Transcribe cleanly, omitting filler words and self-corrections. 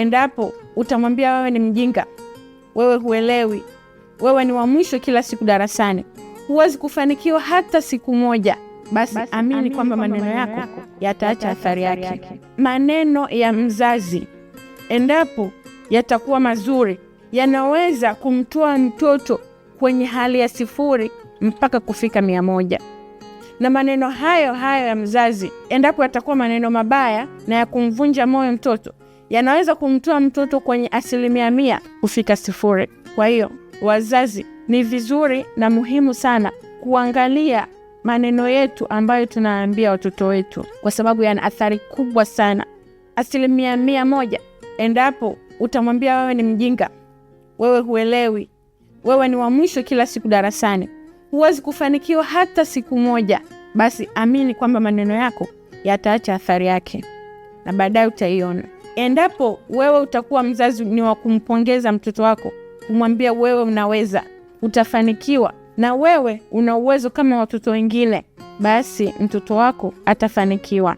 Endapo utamwambia wewe ni mjinga, wewe huelewi, wewe ni wa mwisho kila siku darasani, huwezi kufanikiwa hata siku moja, basi amini kwamba maneno yako yataacha athari yake. Maneno ya mzazi endapo yatakuwa mazuri, yanaweza kumtoa mtoto kwenye hali ya 0 mpaka kufika 100. Na maneno hayo hayo ya mzazi, endapo yatakuwa maneno mabaya na ya kumvunja moyo mtoto, yanaweza kumtoa mtoto kwenye 100% kufika 0. Kwa hiyo wazazi, ni vizuri na muhimu sana kuangalia maneno yetu ambayo tunaambia watoto wetu, kwa sababu yana athari kubwa sana. 100% endapo utamwambia wewe ni mjinga, wewe huelewi, wewe ni wa mwisho kila siku darasani, huwezi kufanikiwa hata siku moja, basi amini kwamba maneno yako yataacha athari yake na baadaye utaiona. Endapo wewe utakuwa mzazi ni wa kumpongeza mtoto wako, kumwambia wewe unaweza, utafanikiwa, na wewe una uwezo kama watoto wengine, basi mtoto wako atafanikiwa.